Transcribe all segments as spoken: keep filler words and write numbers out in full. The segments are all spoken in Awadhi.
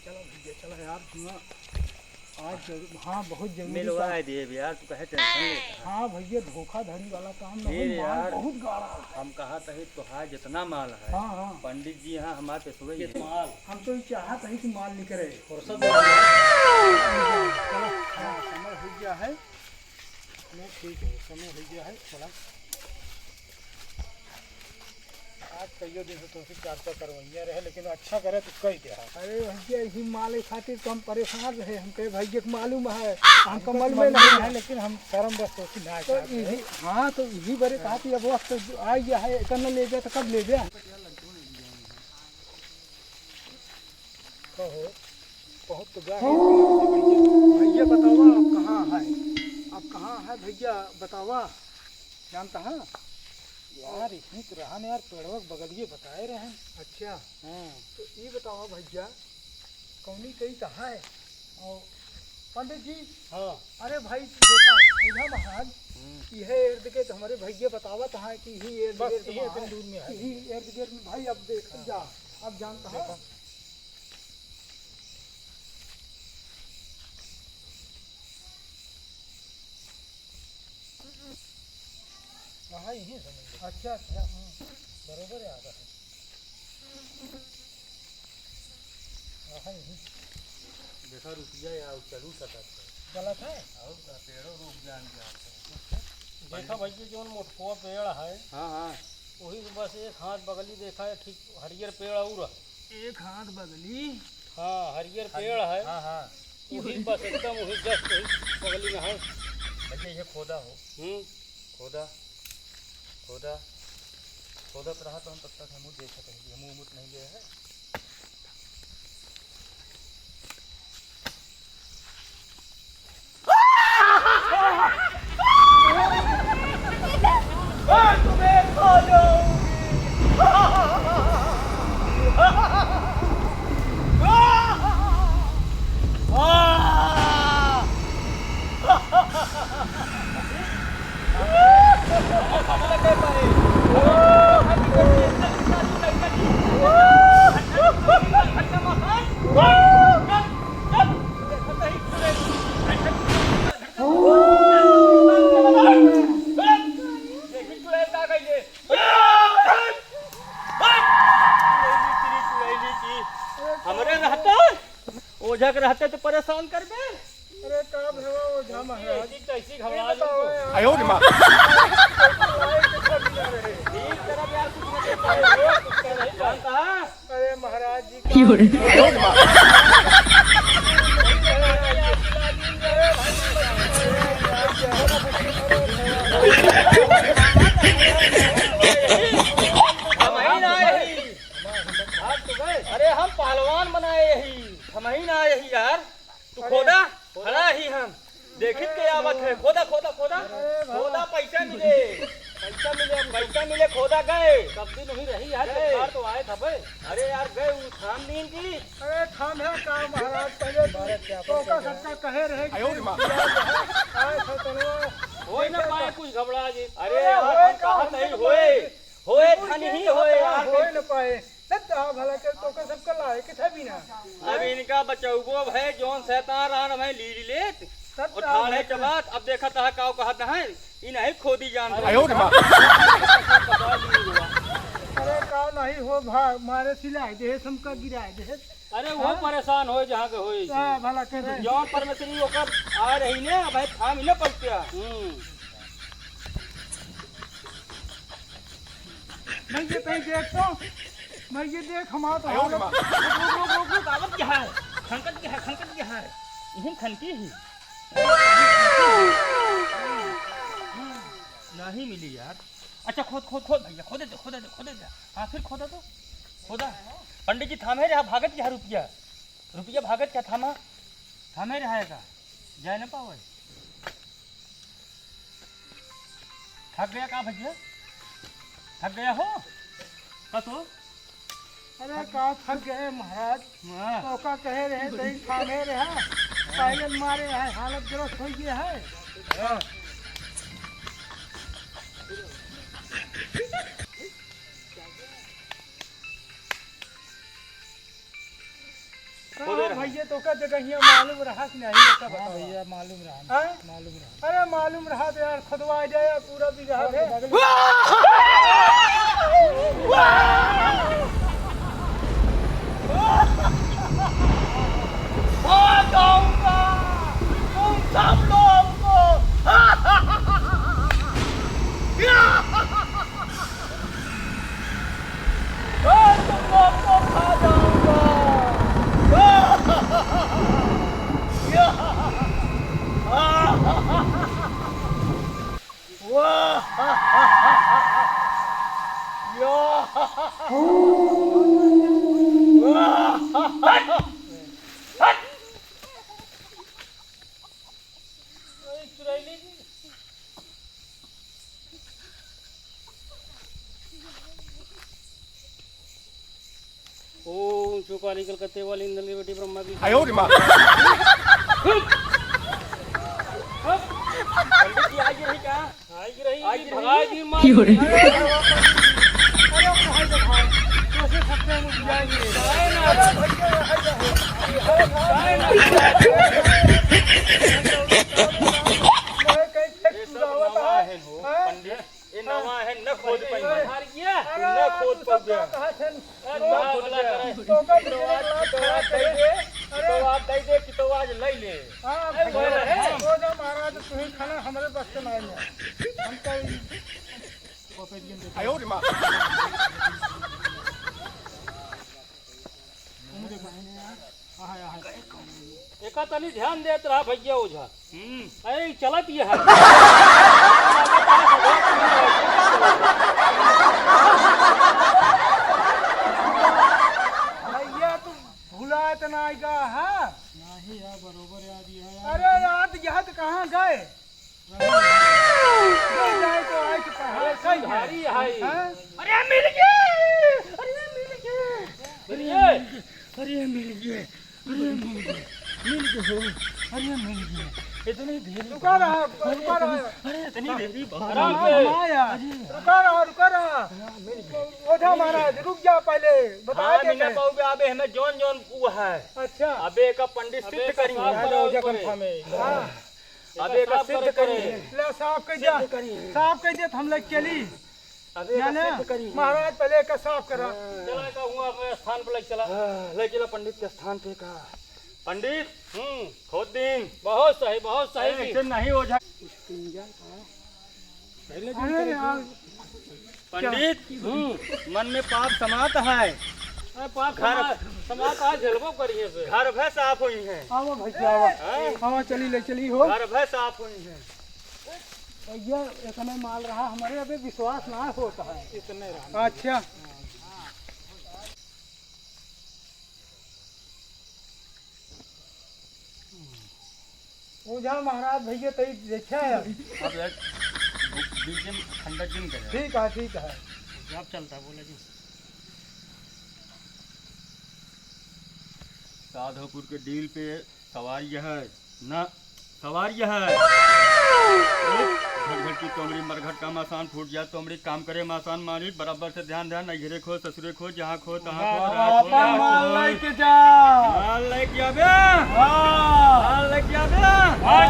चला भैया, चला यार, सुना, आज जरू-, हाँ, बहुत जरूरी मिलवा काम। देब यार, तू काहे tension लेत है? हाँ भैया, धोखाधड़ी वाला काम नहीं, माल यार, बहुत गाढ़ा है। हम कहा तही तोहार जितना माल है, हाँ, हाँ। पंडित जी यहाँ हमारे पे सुबह ही है। माल। हम तो ये चाहत है कि माल निकले। फुर्सत दे। चला, हाँ, समय हो गया है। नहीं, ठीक है, समय हो गया है, चला। आज कइयो दिन से तोसे चर्चा करवइया रहे, लेकिन अच्छा करे तो कही दे। अरे भैया, यही माल के खातिर तो हम परेशान रहे। हम कहे, "भैया के मालूम है, हमका मालूम नहीं है।" लेकिन हम करम बस तोसे ना तो चाहते। यही, हाँ, तो यही बरे हाँ। कहा कि अब वक्त आ गया है, इतना ले गया तो कब ले गया? कहो, बहुत तो गाड़ी। भैया बतावा, अब कहाँ है? अब कहाँ है भैया, बतावा? जानता है? यार, यहीं तो रहा ना यार, पेड़वा के बगलिए बताए रहे। अच्छा। हाँ। तो ये बतावा भैया, कौनी कई तो है? और पंडित जी। हाँ। अरे भाई, देखा, ओझा महाराज, हम्म। यह इर्द के तो हमारे भैया बतावत हैं कि यही इर्द बस गिर्द यही में इतनी है। दूर में है। यही इर्द गिर्द में भाई, अब देख हाँ। जा, अब जानता है। देखा। हाँ, यही समझ लो। अच्छा, अच्छा। हाँ, बरोबर है, आ रहा है। हाँ, यही। देखा, रुपया या चलू सकत है। गलत है? और का, पेड़ों रुक जान जाते हैं। देखा भाई, ये जौन मोटकुआ पेड़ है, हाँ, हाँ। वही बस एक हाथ बगली देखा है, ठीक हरियर पेड़ और है। एक हाथ बगली? हाँ, हरियर पेड़ है। हाँ, हाँ। वही बस एकदम वही just वही बगली में है। भैया, ये खोदा हो। हम्म। खोदा, खोदा, खोदत रहा तो हम तब तक हमहू देखत रही, हमहू उमुट नहीं गए हैं। हमरे रहते, ओझा के रहते तो परेशान कर दे। अरे का भवा ओझा महाराज? ऐसी कैसी घबरा ये बताओ यार। आयो रे माँ। ठीक तरह यार कुछ नहीं कर पाए हो, कुछ कर नहीं पाए। जानता है? अरे महाराज जी का क्यों रे? आयो रे माँ। हम ही ना आए ही। अरे हम पहलवान बनाए ही, हम ही ना आए ही यार। तू अरे, खोदा, खोदा। खड़ा ही हम। देखित के आवत है। खोदा, खोदा, खोदा। अरे, बाबा। खोदा, पैसा मिले। पैसा मिले, पैसा मिले, खोदा गए। सब दिन वही रही यार, गए। त्योहार तो आए था बे। अरे यार, गए, उ थाम दीन की। अरे, थाम है का महाराज, पहले तो, तो का सबका कहे रहे कि आयो रे माँ। आए थे, चलो। होए ना पाए, कुछ घबरा जी। अरे अरे, यार, होए हम का, कहा हम नहीं तो होए। होए, बिल्कुल धन ही होए यार, होए न पाए। सत्ता भला के तो के सबके लाए के था भी ना। अब इनका बचौबो भय, जौन शैतान रान भय लीली लेत। सत्ता और ठाड़े भला के के। बात, अब देखत है काव कहत है, ई नहीं खोदी जान। आयो रे माँ। अरे का नहीं हो भा, मारे सिलाए दे, हमका गिराए दे। अरे वो हाँ? परेशान होए जहाँ के होए। का भला के रहे। जौन परमेश्वरी ओकर आ रही ने, अब है थाम ही न पलत्या। हम्म। मैं ये कहीं देख तो, मैं ये देख, हमारा तो आयो रे हालत माँ। रुक, रुक, रुक, रुक, रुक, आवत क्या है? खनकत क्या है? खनकत क्या है? इहन खनकी ही। नहीं मिली यार। अच्छा, खोद, खोद, खोद भैया, खोदे दे, खोदे दे, खोदे दे। हाँ, फिर खोदा तो, खोदा। पंडित जी, थामे रहा, भागत क्या है रुपया? रुपया भागत क्या थामा? थामे रहा है का? जाए ना पावे। थक गया का भैया? थक गया हो? का तो? अरे का थक गए महाराज? हाँ। तो का कहे रहे, तही थामे रहा। पायन मारे है, हालत ग्रस्त हो गया है। हाँ। हाँ भैया, तो का जगहिया मालूम रहा कि नहीं, ये सब हाँ बताओ। भैया, मालूम रहा, हाँ? मालूम रहा। अरे मालूम रहा तो यार, खुदवा जाए पूरा बीघा भे। मार डाऊंगा तुम सब लोग को। ए, तुम लोग को खा जाऊंगा। ओम चुका निकल करते वाली इंद्र की बेटी ब्रह्मा की। आयो रे माँ। पंडित जी, आई रही का? आई रही, आई रही। भगाई दी मार। क्यों रे? अरे, अरे, भाई, भाई, कैसे सकते हैं मुझे? जाएंगे। जाए ना। अरे, भैया, हाय, हाय। अरे, भाई, हाय, हाय। ये सब नवा है हो, हाँ? पंडित। ये नवा है, न खोद पाई। अरे, अरे, न खोद पाई। कहा थे, अरे, तो, भला करे। तो का तो आज खड़ा कर दे, अरे। तो आज दे दे कि तो आज ले ले। हाँ, अरे, भैया, भैया। वो जो महाराज, तू ही खाना हमारे बस के नहीं है। हम तो आयो रे माँ। एका तनी ध्यान देत रहा भैया ओझा। हम्म। अरे, चलत ये है। भैया, तू भुलात ना आएगा, हाँ? नहीं यार, बरोबर याद ये है यार। अरे, याद, याद कहाँ गए? अरे, अरे, मिल गए! अरे, मिल गए! अरे, अरे, मिल गए! अरे, मिल गए! मिल गए हो! अरे, मिल गए! इतनी देर रुका रहा, रुका रहा। अरे, इतनी देरी बाहर आराम से। रुका रहा, रुका रहा। ओझा महाराज, रुक जा पहले, बता हाँ, दे। मीना पाऊ बे आबे हमें जौन जौन वो है। अच्छा। अबे का पंडित सिद्ध करी। हाँ। अबे एका सिद्ध करी। ले, साफ कइ द्या। सिद्ध करी। साफ कइ द्या, त हम लइके चली। अबे एका सिद्ध करी। महाराज, पहले एका साफ करा। चला, एका हुआ अपने स्थान पर लइके चला। हाँ, लइके चला पंडित के स्थान पे का। पंडित, हम्म। खोद दीन। बहुत सही, बहुत सही। ऐसे नहीं हो जाए। पहले दिन अरे करे यार। पंडित, हम्म। मन में पाप समात है। अरे पाप घर समा-, समात है, झेलबो करिए से। घर भय साफ हुई है। आवा भाई, आवा। हैं? आवा, चली, ले चली हो। घर भय साफ हुई है। भैया, इतने माल रहा, हमारे अबे विश्वास ना होता है। इतने रहा। अच्छा। ओझा महाराज भैया तई देखे है। अब यार, बीच में खंडक दिन करे। ठीक है, ठीक है। जॉब चलता है, बोले जी। साधोपुर के डील पे सवारी है ना, सवारी है। झटझट की तोमड़ी मरघट का मसान फूट जाए, तोमड़ी काम करे मसान मारी, बराबर से ध्यान ध्यान, नैहरे खो, ससुरे खो, जहाँ खो, तहाँ खो, वाह, रहा खो, वाह, रहा माल खो। लेके जा। माल लेके आबे। हाँ। माल लेके आबे। हाँ। हाँ।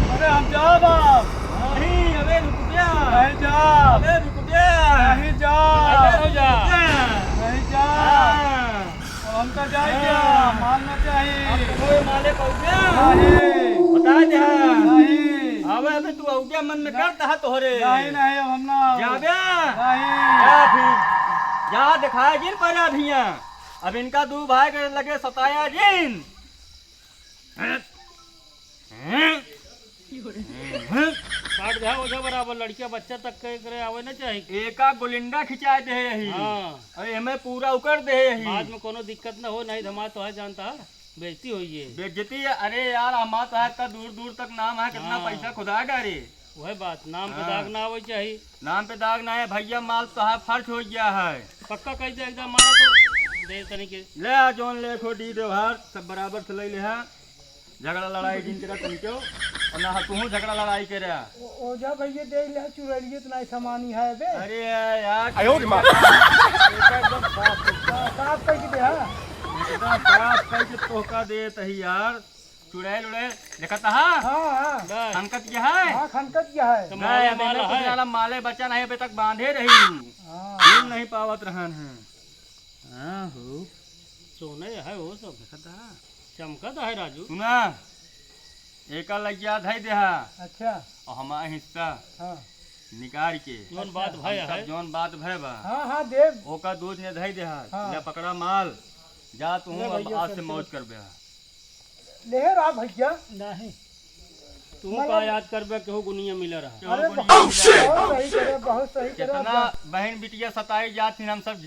अरे हम जाब अब। नहीं, अबे रुक जा। नहीं जाब। अबे रुक जा। नहीं जाब। अबे रुक जा। नहीं जाब। हाँ। अब हम तो जाई क्या? हाँ। माल ना चाही। अब तो कोई माले पहुँच गया। नहीं। बता दे हाँ। नहीं। अब अबे तू अउगे मन में करत है तोहरे। नहीं, नहीं, अब हम ना। जाबे? नहीं। जा फिर। जा दिखाए जिन पहले अभिया। अब इनका दू भाई के लगे सताया जिन। काट दे ओझा बराबर, लड़किया बच्चा तक के करे आवे ना चाही। एका गोलिंडा खिंचाए दे यही। हाँ। अरे एमे पूरा उकर दे यही। बाद में कोनो दिक्कत ना हो, नहीं धमा तो है जानता है। बेइज्जती होई है। बेइज्जती है। अरे यार, हमार तोहार का दूर दूर तक नाम है, कितना हाँ। पैसा खुदा डारे। वह बात, नाम पे हाँ। दाग ना आवे चाही। नाम पे दाग ना है भैया, माल तोहार फर्ज हो गया है। पक्का कह दे, एकदम मारा तो दे तनी के। ले आ, जौन ले खो दी देवहार, सब बराबर से ले ले है। झगड़ा लड़ाई जिन करा तनी क्यों, और ना तू झगड़ा लड़ाई करे। ओ, ओझा भैया दे ले, चुरैलिए तो नहीं सामानी है बे। अरे यार, आयो रे माँ। एकदम साफ सुथरा। हाँ, साफ कह के दे, हाँ। एकदम साफ कइके तोहका देत ही यार। चुड़ैल उड़ैल देखत हा? हाँ, हाँ। बस। खनकत के है? हाँ, खनकत के है। तो नहीं, माले अबे माल नहीं कुछ है। वाला माले बचा नहीं, अबे तक बांधे रही। हाँ। फूल नहीं पावत रहन है। हाँ हो। सोने है वो सब। देखत हा? चमकत है राजू। सुना, एका लगिया धई देहा। अच्छा। और हमारा हिस्सा हाँ। निकाल के। जौन बात अच्छा। भय हम सब है। जौन बात भय बा। हाँ, हाँ, देव। ओका दूध ने धई देहा। हाँ। ले पकड़ा माल, जा तू ले अब भैया, आज से चल, मौज चल। करबे। ले रहा भैया। नहीं। तू मतलब का याद करबे केहू गुनिया मिला रहा। केहू अरे गुनिया बहुत, मिला रहा। बहुत सही करे, बहुत सही करे। कितना बहन बिटिया सताई जात थी, हम सब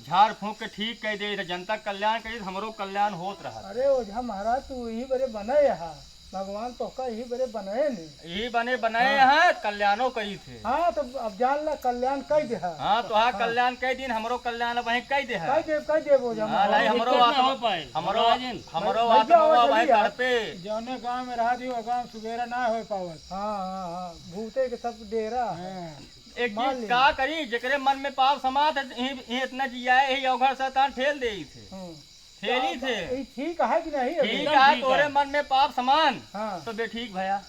झाड़ फूंक के ठीक कइ देइत है, जनता क कल्याण करित, हमरो कल्याण होत रहत। अरे ओझा महाराज, तू यही बरे बने हा, भगवान तोहका यही बरे बने ने। यही बने बने हाँ। हा, कल्याणो करित है। हाँ, तो अब जान ला, कल्याण कइ देहा। हाँ, तो हाँ, हाँ। कल्याण कइ दिन, हमरो कल्याण अब वहीं कइ देहा। कइ देब, कइ देब ओझा हाँ, महाराज। नहीं, हमरो दिक्कत ना आत्मा, हो पाए। हमरो, महाराजन। हमरो भैया, आत्मा वो वहीं चलिए आप। तड़पे। जौने गाँव में रहा थी, वो गाँव सुबेरा ना हो पावत। हाँ, हाँ, हाँ, भूते के सब डेरा है। हाँ। एक मान चीज ली। का करी, जेकरे मन में पाप समात है, यही, यही इतना जियाए, यही अवघड़ शैतान ठेल देइत है। हाँ। ठेली तो थे। ये ठीक है कि नहीं अभी? ठीक एकदम है, ठीक तोरे है। मन में पाप समान, हाँ। तो बेठीक भया।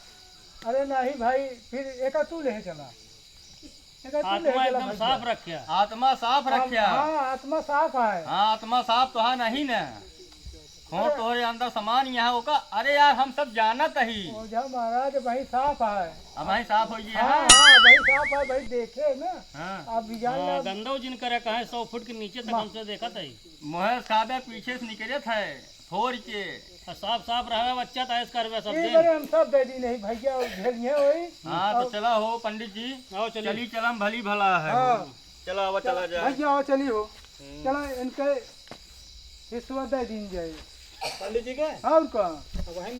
अरे नहीं भाई, फिर एका तू ले चला। एका तू ले आत्मा चला एकदम भैया। साफ रख्या। आत्मा साफ आम-, रख्या। हाँ, आत्मा साफ है। हाँ, आत्मा साफ तो है नहीं ना। हो अरे। तोहरे अंदर समान यहाँ ओका। अरे यार, हम सब जानत ही। ओझा महाराज भाई साफ है। अब भाई साफ हो गया हाँ, है। हाँ, भाई साफ है, भाई देखे ना। हाँ। अब भी जान हाँ, ला। गंदो जिन करे कहे सौ फुट के नीचे तक मा- हमसे देखत है। मोहे साबे पीछे से निकलत है, फोड़ के। आ साफ साफ रहबे बच्चा, तो ऐस करबे सब ए दिन। बरे हम सब दे दी नहीं भैया, वो झेलिए वही। हाँ, तो अब चला हो पंडित जी। आओ चलिए। चली चलम भली भला है। हाँ। चला आवा, चला चला, जाए। भैया आओ चली हो। हम्म। चला इनके हिस्सा दे दीन जाए। पंडित जी के? और का? अब वहीं